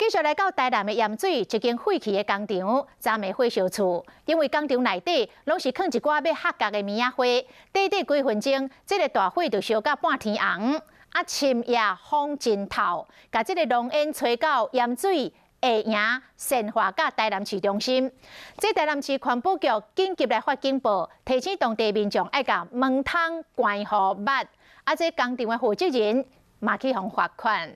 繼續來到台南的鹽水，一間廢棄的工廠，昨暝火燒厝，因為工廠內底攏是囥一寡欲煅角的棉仔花，短短幾分鐘，這个大火就燒甲半天紅，啊，深夜風真透，共這个濃煙吹到鹽水、下營、善化佮台南市中心。這台南市環保局緊急來發警報，提醒當地民眾愛共門窗關予密，啊，這工廠的負責人嘛去予罰款。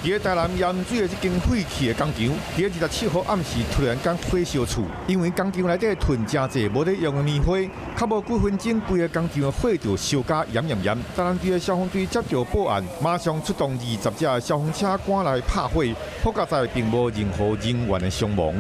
佇台南鹽水的這間廢棄的工廠，佇27號暗時突然間火燒厝，因為工廠內底囤誠濟無咧用的棉花，較無幾分鐘，規个工廠的火就燒甲炎炎炎。台南市的消防隊接到報案，馬上出動20隻消防車趕來拍火，好佳哉並無任何人員的傷亡。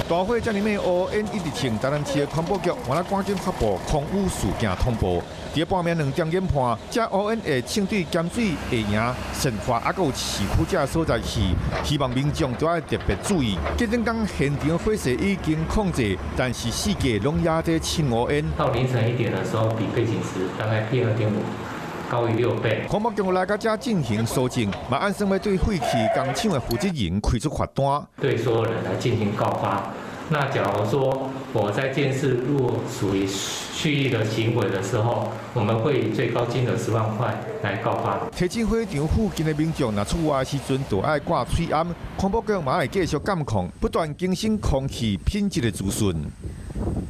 大火遮爾猛，烏煙一直衝，台南市的環保局嘛來趕緊發布空污事件通報。佇半暝2點研判，這烏煙會衝對鹹水、下營、善化，抑閣有市區這所在去，希望民眾都愛特別注意。這陣講現場火勢已經控制，但是四界攏猶佇衝烏煙。到凌晨1點的時候，比背景值大概 PM2.5高於6倍。環保局來到遮進行搜證，嘛按算欲對廢棄工廠的負責人開出罰單，對所有人來進行告發。那假如說我在監視若屬於蓄意的行為的時候，我們會以最高金額10萬塊來告發。提醒火場附近的民眾，若出外時陣，就愛掛喙罨。環保局嘛會繼續監控，不斷更新空氣品質的資訊。